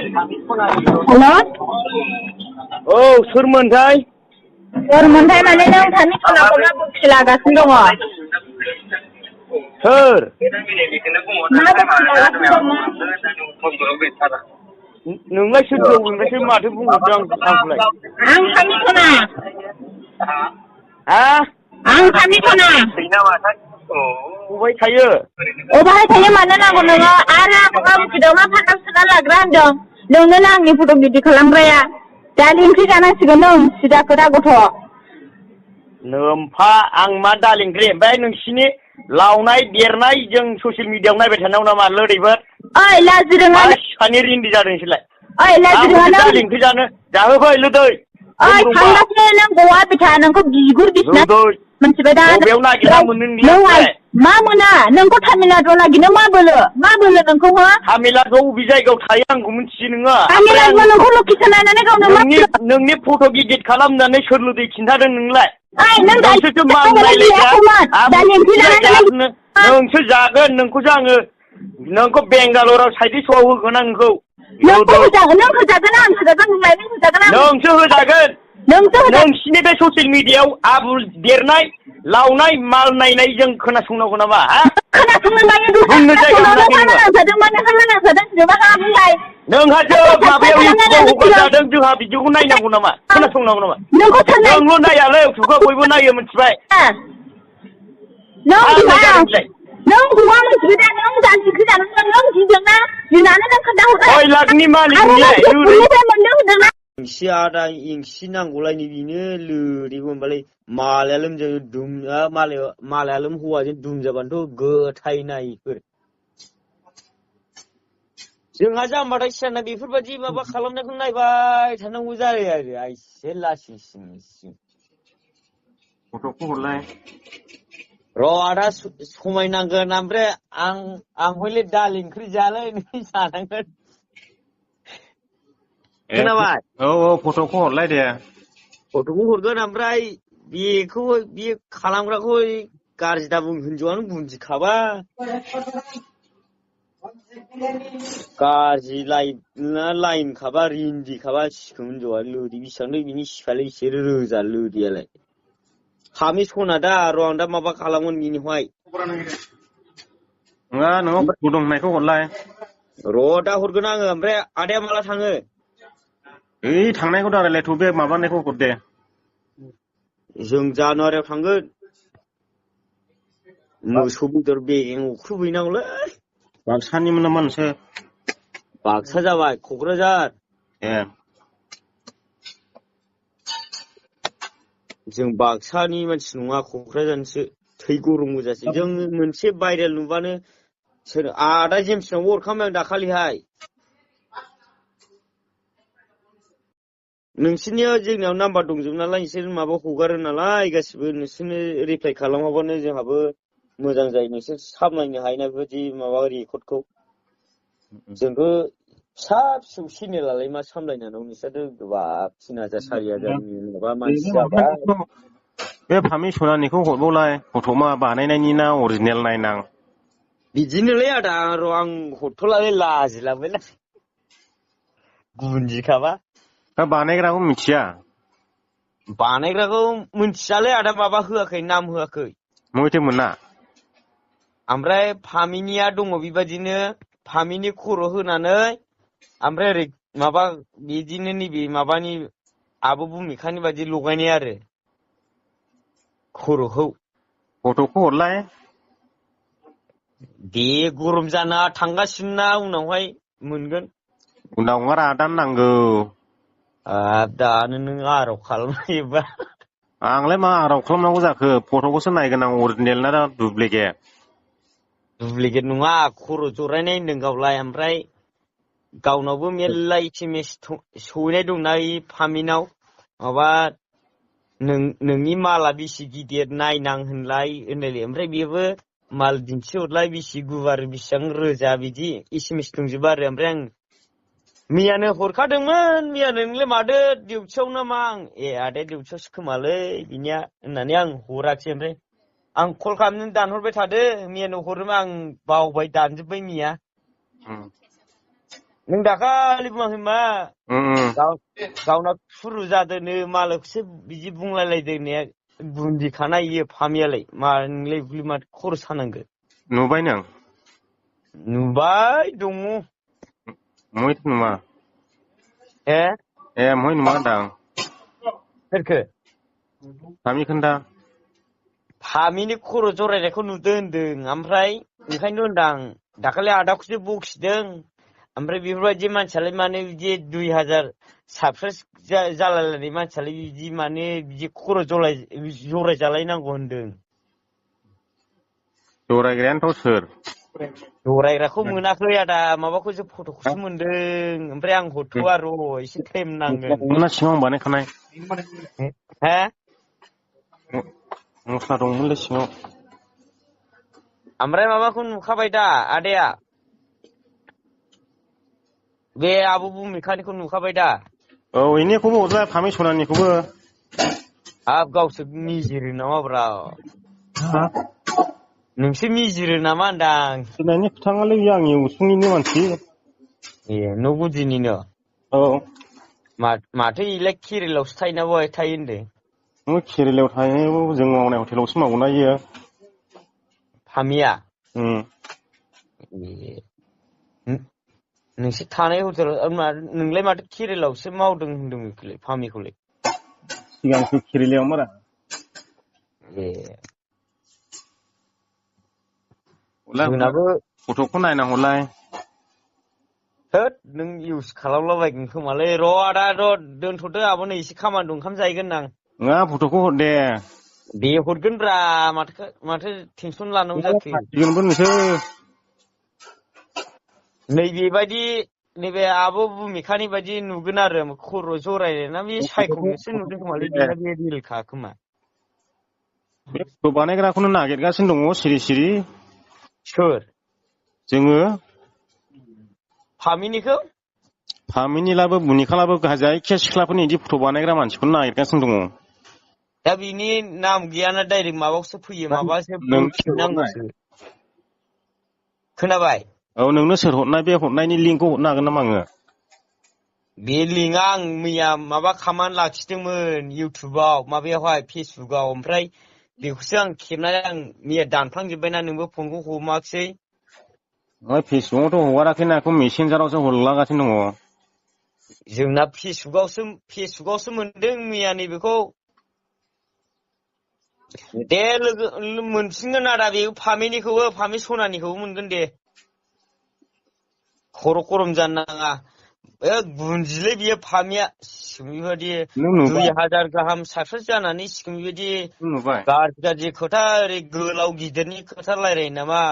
हेल' औ सोरमोनथाय सोरमोनथाय माने नों थामिसनाखौनो बखि लागासिनो दङ सोर मा बखि लागासिनो दंमोन नोंलाय सोरथो अबेनिफ्रायसो माथो बुंहरदों आंखौलाय आं थामिसना हा आं थामिसना बबेहाय थायो अबाहाय थायो मानो नांगौ नोङो आरो आंखौ मा बुखिदों मा फाननाव सोना लाग्रा होनदों नोंनोना आंनि फट' गिदिर खालामग्राया दालि ओंख्रि जानांसिगोन नों सिदा खोथा गथ' नोमफा आं मा दालि ओंख्रि ओमफ्राय नोंसिनि लावनाय देरनाय जों ससियेल मिडियाआव नायबाय थानांगौ नामा लोदैफोर ओइ लाजिरोङा मा सिफानि रिन्दि जादों नोंसोरलाय ओइ लाजिरोङा आंखौसो नों दालि ओंख्रि जानो जाहोफै लोदै ओइ थांगासिनो नों गवा बिथा नोंखौ बिगुर बिसिना लोदै मोनथिबाय दा बबेयाव नागिरना मोनो नोंलाय नों आंखौलाय मा मोना नोंखौ तामिलनाडुआव नागिरनो मा बोलो नोंखौ हो तामिलनाडुआव बबे जायगायाव थायो आंखौ मिथियो नोङो ओमफ्राय आं तामिलनाडुआव नोंखौ लकेसन नायनानै गावनो मा नोंनि फट' गिदिर खालामनानै सोर लोदै खिन्थादों नोंलाय ओइ नों नोंसोरसो मान रायलायग्रा नोंसो जागोन नोंखौसो आङो नोंखौ बेंगालराव साइटिसआव होगोन आं नोंखौ नोंखौ होजागोन नों होजागोन आं होजागोन नोंलाय नों होजागोन आं नोंसो होजागोन नोंसिनि बे ससियेल मिडियाआव आबुल देरनाय लावनाय माल नायनाय जों खोनासंनांगौ नामा हा बुंनो जायगा मोनाखै नोङो नोंहासो माबायाव इउटुबाव हगारजादों जोंहा भिडिअखौ नायनांगौ नामा खोनासंनांगौ नामा नोंल' नायालै इउटुबखौ बयबो नायो मिथिबाय नों आंलाय जादों बिलाय नों हौवा मोनथिबाय दा नों दालि ओंख्रि जानो नों गिदोंना गिनानै नों खोन्थाहरदों 6 लाखनि मालिक नोंलाय मोनदों होनदोंना इंसि आदा इंसि नांगौलाय बेनो लोरिबो होनबालाय मालाया लोमजायो दुम मालाया हौवाजों दुमजाबानोथ' गोथाय नायफोर जोंहा जाम्बाथाय सियाना बेफोरबायदि माबा खालामनायखौ नायबाय थानांगौ जायो आरो आइसे लासिं सिं फट'खौ हरलाय र' आदा समायनांगोन ओमफ्राय आं हयले दालि ओंख्रि जालाय नों जानांगोन खोनाबाय औ फट'खौ हरलाय दे फट'खौ हरगोन ओमफ्राय बेखौ बे खालामग्राखौ गाज्रि दा बुं हिनजावआनो बुजिखाबा गाज्रि लाइनखाबा रिन्दिखाबा सिखौ हिनजावआ लोदि बेसेबां बिनि सिफालाय एसे रोजा लोदियालाय हामि सना दा र' आं दा माबा खालामगोन बिनिहाय नङा नोङो फुदुं होननायखौ हरलाय र' दा हरगोन आङो ओमफ्राय आदाया माला थाङो ओइ थांनायखौ दा रायलायथ' बे माबानायखौ हर दे जों जानुवारियाव थांगोन मोसौ बेदर बेगें अख्रुबहैनांगौलै बाक्सानिमोन नामा नोंसोर बाक्सा जाबाय क'क्राझार जों बाक्सानि मानसि नङा क'क्राझारनिसो थै गरम गोजासो जों मोनसे भाइरेल नुबानो सोर आदा जेमसनावबो हरखांबाय आं दाखालिहाय नोंसोरनियाव जोंनियाव नाम्बार दंजोबो नालाय नोंसोर माबा हगारो नालाय गासिबो नोंसोरनो रिप्लाइ खालामाबानो जोंहाबो मोजां जायो नोंसोर सामलायनो हायोना बेबायदि माबा रेकर्डखौ जोंथ' फिसा फिसौ चेनेलालाय मा सामलायनांगौ नोंसोरथ' गोबां 3000 4000 माबा मानसि जाबाय बे फामि सनानिखौ हरबावलाय फट'मा बानायनायनि ना अरिजिनेल नायनां बिदिनोलै आदा र' आं हरथ'लालै लाजिलांबायलां गुन्दिखाबा बानायग्राखौ मिथिया बानायग्राखौ मिथियालै आदा माबा होआखै नाम होआखै महिते मोना ओमफ्राय फामिनिया दङ बेबायदिनो फामिनि खर' होनानै ओमफ्राय ओरै माबा बिदिनो नैबे माबानि आब' भुमिखानि बायदि लगायनाय आरो खर'खौ फट'खौ हरलाय दे गरम जाना थांगासिनो ना उनावहाय मोनगोन उनाव नङा रादान नांगौ दानो नों आराव खालामनायोबा आंलाय मा आराव खालामनांगौ जाखो फट'खौसो नायगोन आं अरिजिनेल ना दुप्लिकेट नङा खर' जरायनाय होनदों गावलाय ओमफ्राय गावनावबो मेरला SMS सहैनाय दंना फामिनाव माबा नोंनि माला बेसे गिदिर नायनां होनलाय ओमफ्राय बेबो माल दिन्थिहरलाय बेसे गुवार बेसेबां रोजा बिदि SMS दंजोबो आरो ओमफ्राय आं मैयानो हरखादोंमोन मैयानो नोंलाय माथो डिउटियाव नामा आदाया डिउटियावसो खोमालै बिनिया होननानै आं हराखिसै ओमफ्राय आं कल खालामनानै दानहरबाय थादो मैयानो हरोमोन आं बावबाय दानजोब्बाय मैया नों दाखालि बुङाखै मा गावना सुरु जादोंनो मालायखौसो बिदि बुंलायलायदों बुन्दिखाना इयो फामियालाय मा नोंलाय माथो खर' सानांगो नुबाय नों नुबाय दङ मैथ नुमा ए मै नुमा होनदां सोरखो फामि खोन्दा फामिनि खर' जरायनायखौ नुदों होनदों ओमफ्राय ओंखायनो होनदां दाखालि आदाखौसो बखिदों ओमफ्राय बेफोरबायदि मानसियालाय मानो बिदि 2000 साबसक्राइब जालायलायनाय मानसियालाय बिदि माने बिदि खर' जराय जालायनांगौ होनदों जरायग्रायानोथ' सोर जरायग्राखौ मोनाखै आदा माबाखौसो फट'खौसो मोनदों ओमफ्राय आं हरथ'वा र' एसे टाइम नांगोन ना सिङाव बानायखानाय हा मस्ला दंमोनलै सिङाव ओमफ्राय माबाखौ नुखाबाय दा आदाया बे आब' भुमिखानिखौ नुखाबाय दा औ इनिखौबो हरलाय फामि सनानिखौबो हाब गावसोर मिजिरो नामाब्रा नोंसो मिजिरो नामा होनदां सिनायनि खोथाङालै बियो आंनि उसुंनिनो मानसि न' गुदिनिनो औ माथो इलाय केरेलायावसो थायोना बहाय थायो होनदों केरेलायाव थायो जों मावनाय हटेलावसो मावोना इयो फामिया नोंसोर थानाय हटेलाव नोंलाय माथो केरेलायावसो मावदों होनदों बेखौलाय फामिखौलाय सिगांसो केरेलायाव मारा जोंनाबो फट'खौ नायना हरलाय होद नों इउस खालामलाबायगोन खोमालै र' आदा र' दोनथ'दो आब'नो एसे खामानि दं ओंखाम जाहैगोन आं नङा फट'खौ हर दे हरगोनब्रा माथो टेनसन लानांगौ जाखो नोंसोर नैबे आब' भुमिखानि बायदि नुगोन आरो खर' जरायना बे सायख'नोसो नुदों खोमालै बेना बे रिलखा खोमा बे बानायग्राखौनो नागिरगासिनो दङ सिरि सिरि सोर जोङो फामिनिखौ बुनिखालाबो जायखिया सिख्लाफोरनि इदि फट' बानायग्रा मानसिखौनो नागिरगासिनो दङ दा बिनि नाम गैयाना डाइरेक्ट माबाखौसो फैयो माबासो बोखिनांगौसो खोनाबाय औ नोंनो सोर हरनाय बे हरनायनि लिंकखौ हरनो हागोन नामा आङो बे लिंकआ आं मैया माबा खालामनानै लाखिदोंमोन इउटुबाव माबायावहाय फेसबुकाव ओमफ्राय बेखौसो आं खेबनानै आं मैया दानफ्लांजोब्बायना नोंबो फनखौ हमाखिसै फेसबुकावथ' हगाराखैना बेखौ मेसेन्जारावसो हरलागासिनो दङ जोंना फेसबुकावसो मोनदों मैया नैबेखौ दे लोगो मोनफिनगोन आदा बे फामिनिखौबो फामि सनानिखौबो मोनगोन दे खर' गरम जानो नाङा गुन्दिलै बियो फामिया बेबायदि 2000 गाहाम साक्सेस जानानै बेबायदि नुबाय गाज्रि खोथा ओरै गोलाव गिदिरनि खोथा रायलायो नामा